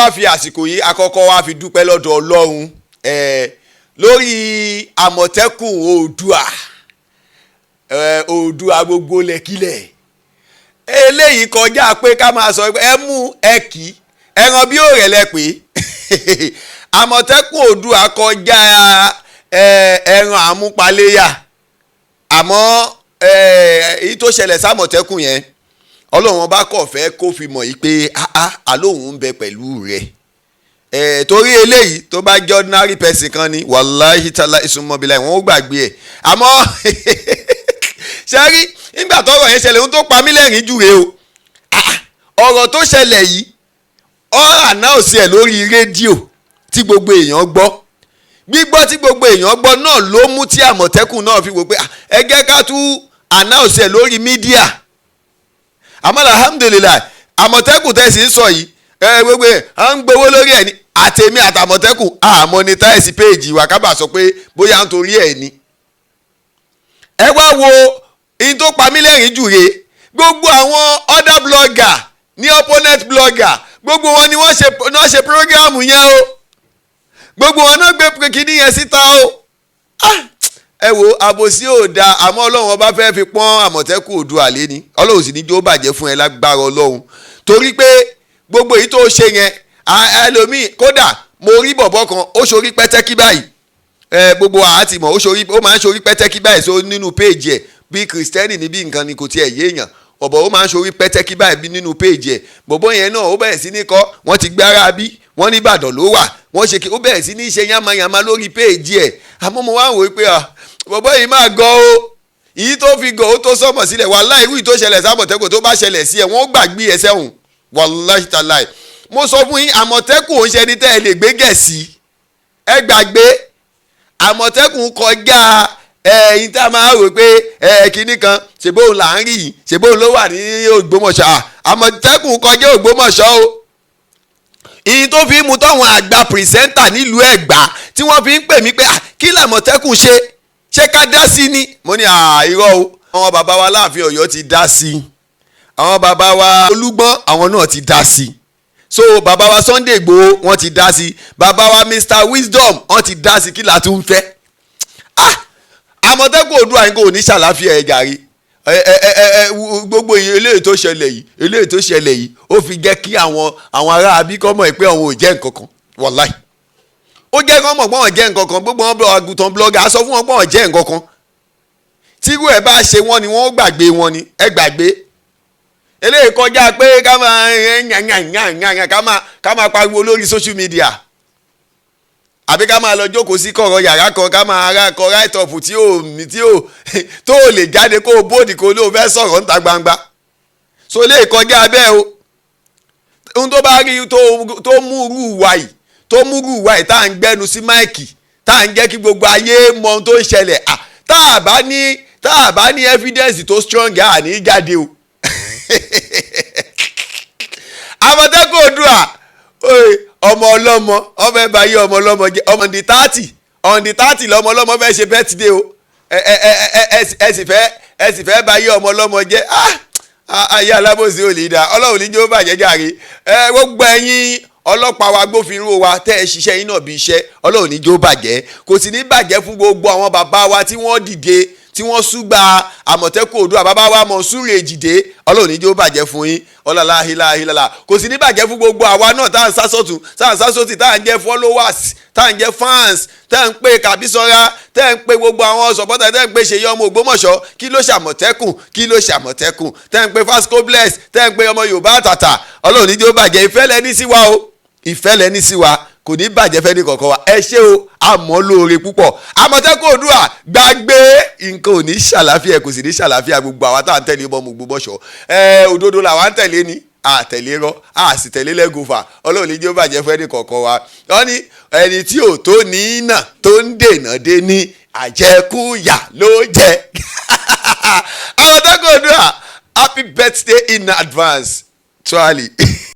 Àwa fi àsìkò yìí àkọ́kọ́ wa fi dúpẹ́ lọ́dọ̀ Ọlọ́run lórí Àmọ̀tẹ́kùn Oòduà, Oòduà gbogbo lẹ́kílẹ̀. Eléyìí kọjá pé ká máa sọ pé ẹ mú ẹ kì í ẹran bí òrẹ̀ lẹ pé Àmọ̀tẹ́kùn Oòduà kọjá ẹran àmúpaléyà. Àmọ́ èyí tó ṣẹlẹ̀ sámọ̀tẹ́kùn yẹn, Ọlọ́run ọba kọ̀ fẹ́ kó fi mọ̀ yìí pé àlóhùn ń bẹ pẹ̀lú rẹ̀ torí eléyìí tó bá jẹ́ ordinary person kan ni, wàláhí tálá ìsúnmọ́bílà, wọn ó gbàgbé ẹ̀. Àmọ́ ṣe rí nígbà tọ́rọ̀ yẹn ṣẹlẹ̀, ohun tó pa mí lẹ́rìn jù rèé o. Ọ̀rọ̀ tó ṣẹlẹ̀ yìí, ọ̀rọ̀ announce ẹ̀ lórí rédíò tí gbogbo èèyàn gbọ́. Gbígbọ́ tí gbogbo èèyàn gbọ́ náà ló mú tí Àmọ̀tẹ́kùn náà fi wò pé ẹ jẹ́ ká tún announce ẹ̀ lórí media. Àmọ́ alhamdulillahi, Àmọ̀tẹ́kùn tẹ̀sí ń sọ yìí, ẹ gbogbo ẹ̀ à ń gbowó lórí ẹ̀ ní àtẹ̀mí àtàmọ̀tẹ́kùn à monetize page wa ká bá sọ pé bóyá nítorí ẹ̀ ni. Ẹ wá wo in tó pa mí lẹ́rìn jù rèé: gbogbo àwọn other blogger ní opponent blogger, gbogbo wọn ni wọ́n ṣe program yẹn o. Gbogbo wọn náà gbé kíní yẹn síta o. Ẹ wo, àbòsí ò dáa, àmọ́ Ọlọ́run ọba fẹ́ fi pọ́n Àmọ̀tẹ́kùn Oòduà lé ní. Ọlọ́run sì ní jó bàjẹ́ fún ẹ lágbára Ọlọ́run, torí pé gbogbo èyí tó ṣe yẹn, ẹlòmíì, kódà mo rí bọ̀bọ̀ kan, ó ṣorí pẹ́tẹ́kí báyìí. Ẹ gbogbo àá ti mọ̀, ó ṣorí, ó máa ń ṣorí pẹ́tẹ́kí báyìí so nínú page ẹ̀, bí Kristẹni ní bí nǹkan ni, kò tiẹ̀ yéèyàn. Ọ̀bọ̀ ó máa ń ṣorí pẹ́tẹ́kí báyìí bí nínú page ẹ̀. Bọ̀bọ̀ yẹn náà, ó bẹ̀rẹ̀ sí ní kọ́ wọ́n ti gbé ara bí wọ́n ní Ìbàdàn ló wà, wọ́n ṣe kí ó bẹ̀rẹ̀ sí ní ṣe yánmayànmá lórí page ẹ̀. Àmọ́ mo wá wò ó pé bọ̀bọ̀ yìí máa gọ́ o. Èyí tó fi gọ̀, ó tó sọ̀mọ̀ sílẹ̀. Wàláhì, irú tó ṣẹlẹ̀ sámọ̀tẹ́kùn, tó bá ṣẹlẹ̀ sí ẹ̀, wọ́n gbàgbé ẹ sẹ́hùn. Wàláhì tàláì, mo sọ fún yín, Àmọ̀tẹ́kùn ò ń ṣe ẹni tẹ́ ẹ lè gbé gẹ̀ẹ́sì. Ẹ gbàgbé, Àmọ̀tẹ́kùn kọjá ẹ̀yin tá a máa rò pé ẹ kinní kan, ṣèbóun là ń rí yìí, ṣèbóun ló wà ní Ògbómọ̀ṣọ́. Àmọ̀tẹ́kùn kọjá Ògbómọ̀ṣọ́ o. Ìyìn tó fi mú táwọn àgbà presenter nílùú Ẹ̀gbá tí wọ́n fi ń pè mí pé kí làmọ̀tẹ́kùn ṣe, ṣé ká dá sí ni? Mo ní irọ́ o. Àwọn bàbá wa láàfin Ọ̀yọ́ ti dá sí i, àwọn bàbá wa Olúgbọ́n, àwọn náà ti dá sí i. So bàbá wa Sunday Igboho, wọ́n ti dá sí i. Bàbá wa Mr Wisdom, wọ́n ti dá sí i. Kí la tún fẹ́? Ah, Àmọ̀tẹ́kùn Oòduà yín kò ní ṣàlàáfíà ẹ̀ gàrí ẹ ẹ ẹ ẹ. Gbogbo eléyìí tó ṣẹlẹ̀ yìí, eléyìí tó ṣẹlẹ̀ yìí, ó fi jẹ́ kí àwọn ará abíkọ́ mọ̀ pé àwọn ò jẹ́ nǹkan kan. Wàláì, ó jẹ́ kí wọ́n mọ̀ pé wọ́n jẹ́ nǹkan kan. Gbogbo wọn àgùntàn blogger sọ fún wọn pé wọ́n jẹ́ nǹkan kan. Tírú ẹ̀ bá ṣe wọ́n ni, wọ́n gbàgbé wọn ni. Ẹ gbàgbé, eléyìí kọjá pé ká máa yàn, ká máa pariwo lórí social media, àbí ká máa lọ jókòó sí kọ̀rọ̀ yàrá kan, ká máa ra kọ write up tí ò tó ò lè jáde kó o bóòdì kó o lóò fẹ́ sọ̀rọ̀ níta gbangba. So eléyìí kọjá bẹ́ẹ̀ o. Ohun tó bá rí tó mú irú ìwà yìí, tó mú irú ìwà yìí, tá à ń gbẹ́nu sí mic, tá à ń jẹ́ kí gbogbo ayé mọ ohun tó ń ṣẹlẹ̀, tá a bá ní evidence tó strong, à ní jáde o. Àmọ̀tẹ́kùn Oòduà, ọmọ ọlọ́mọ ọmọ ẹ bá yé ọmọ ọlọ́mọ jẹ. Ọmọ on the 30, on the 30 lọmọ ọlọ́mọ fẹ́ ṣe birthday o. ẹ ẹ ẹ ẹ ẹ sì fẹ́ bá yé ọmọ ọlọ́mọ jẹ́. Ah, ayé alábòsí ò lè dá. Ọlọ́run ní jó bàjẹ́ jàre. Ẹ gbogbo ẹ̀yin ọlọ́pàá wa, agbófinró wa, tẹ́ ẹ ṣiṣẹ́ yín náà bí iṣẹ́, Ọlọ́run ní jó bàjẹ́. Kò sì ní bàjẹ́ fún gbogbo àwọn bàbá wa tí wọ́n dìde, tí wọ́n súgbà Àmọ̀tẹ́kùn Oòduà, bàbá wa Mọ̀nsúrù Èjìdé. Ọlọ́run ní jó bàjẹ́ fún yín. Ọlọ́lá hílàhílàlà. Kò sì ní bàjẹ́ fún gbogbo àwa náà tá à ń sásọ̀tún, tá à ń sásọ̀tì, tá à ń jẹ́ followers, tá à ń jẹ́ fans, tẹ́ ń pè Kàbísọ́ra, tẹ́ ń pè gbogbo àwọn supporter, tẹ́ ń pè Ṣèyí ọmọ Ògbómọ̀ṣọ́, kí ló ṣàmọ̀tẹ́kùn, kí ló ṣàmọ̀tẹ́kùn, tẹ́ ń pè Fasco Bless, tẹ́ ń pè ọmọ Yorùbá àtàtà. Ọlọ́run ní jó bàjẹ́. Ìfẹ́ lẹ́ní sí wa o, ìfẹ́ lẹ́ní sí wa, kò ní bàjẹ́ fẹ́ ní kọ̀ọ̀kan wa. Ẹ ṣé o, àmọ́ lóore púpọ̀. Àmọ̀tẹ́kùn Oòduà, gbàgbé, nǹkan ò ní ṣàlàáfíà, kò sì ní ṣàlàáfíà gbogbo àwa tá à ń tẹ̀lé ọmọ Ògbómọ̀ṣọ́. Ẹ òdodo làwa ń tẹ̀lé ni, àtẹ̀lé rọ́, a sì tẹ̀lé lẹ́gùnfà. Ọlọ́run ní jẹ́ ó bàjẹ́ fẹ́ ní kọ̀ọ̀kan wa. Wọ́n ní ẹni tí ò tó ní nà tó ń dènà dé ní àjẹkúyà ló jẹ. Àmọ̀tẹ́kùn Oòduà, happy birthday in advance, tuali.